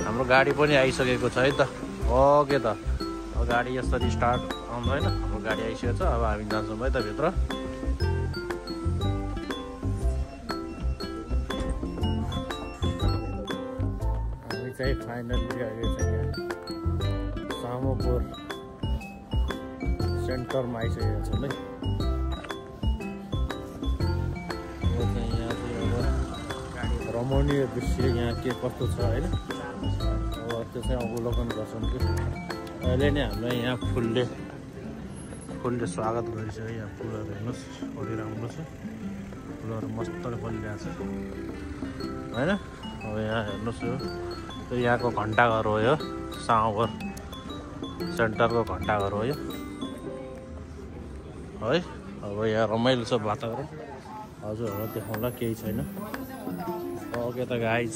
हाम्रो गाडी पनि आइसकेको छ है त। ओके त, अब गाडी यसरी स्टार्ट आउँदैन, हाम्रो गाडी आइसकेको छ। अब हामी जान्छौँ है त भित्र। हामी चाहिँ फाइनली आइरहेको छ यहाँ सामोपुर सेन्टरमा आइसकेको छौँ है। रमणीय दृश्य यहाँ के कस्तो छ होइन, अब त्यो चाहिँ अवलोकन गर्छौँ कि। अहिले नै हामीलाई यहाँ फुलले स्वागत गरिसक्यो। यहाँ फुलहरू हेर्नुहोस् कति राम्रो छ, फुलहरू मस्तले फलिरहेको छ होइन। अब यहाँ हेर्नुहोस् यो यहाँको घन्टाघर हो, यो सामोपुर सेन्टरको घन्टाघर हो यो है। अब यहाँ रमाइलो छ वातावरण, हजुरहरूलाई देखाउँला केही छैन। ओके त गाइज,